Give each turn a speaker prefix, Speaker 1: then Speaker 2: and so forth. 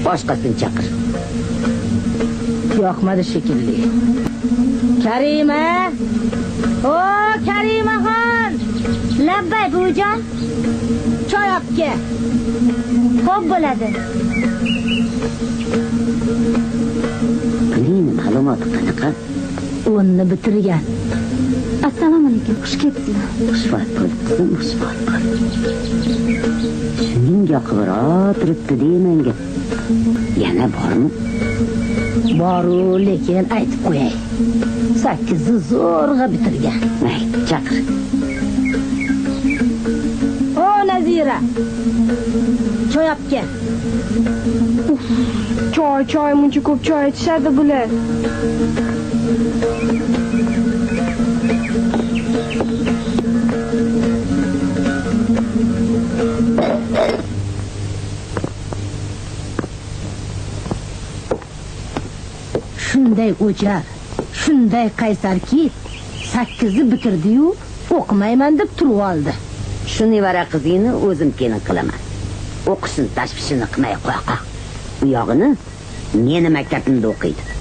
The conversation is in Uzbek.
Speaker 1: Boshqasini chaqir.
Speaker 2: Yoqmadi shekilli. Karima! O, Karimaxon!
Speaker 3: Labbay buvijon.
Speaker 2: Choy olib kel.
Speaker 3: Xo'p bo'ladi.
Speaker 1: Buning ma'lumoti qanaqa?
Speaker 2: 10ni bitirgan.
Speaker 3: Assalomu alaykum. Xush kelibsizlar.
Speaker 1: Xushvaqt bo'l, qizim, xushvaqt bo'l. Shuning yoqibroq turibdi menga. Yana bormi?
Speaker 2: Boru, lekin aytib qo'yay. 8ni zo'rg'a bitirgan.
Speaker 1: Mayli, chaqir.
Speaker 2: O, Nazira. Choy olib kel.
Speaker 4: Choy, choy, muncha ko'p choy ichishadi bular.
Speaker 2: Shunday o'jar, shunday qaysarki, 8ni bitirdi-yu, o'qimayman deb turib oldi.
Speaker 1: Shu nevara qizingni o'zim kelin qilaman. O'qishini tashvishini qilmay qo'ya qol. U yog'ini meni maktabimda o'qiydi.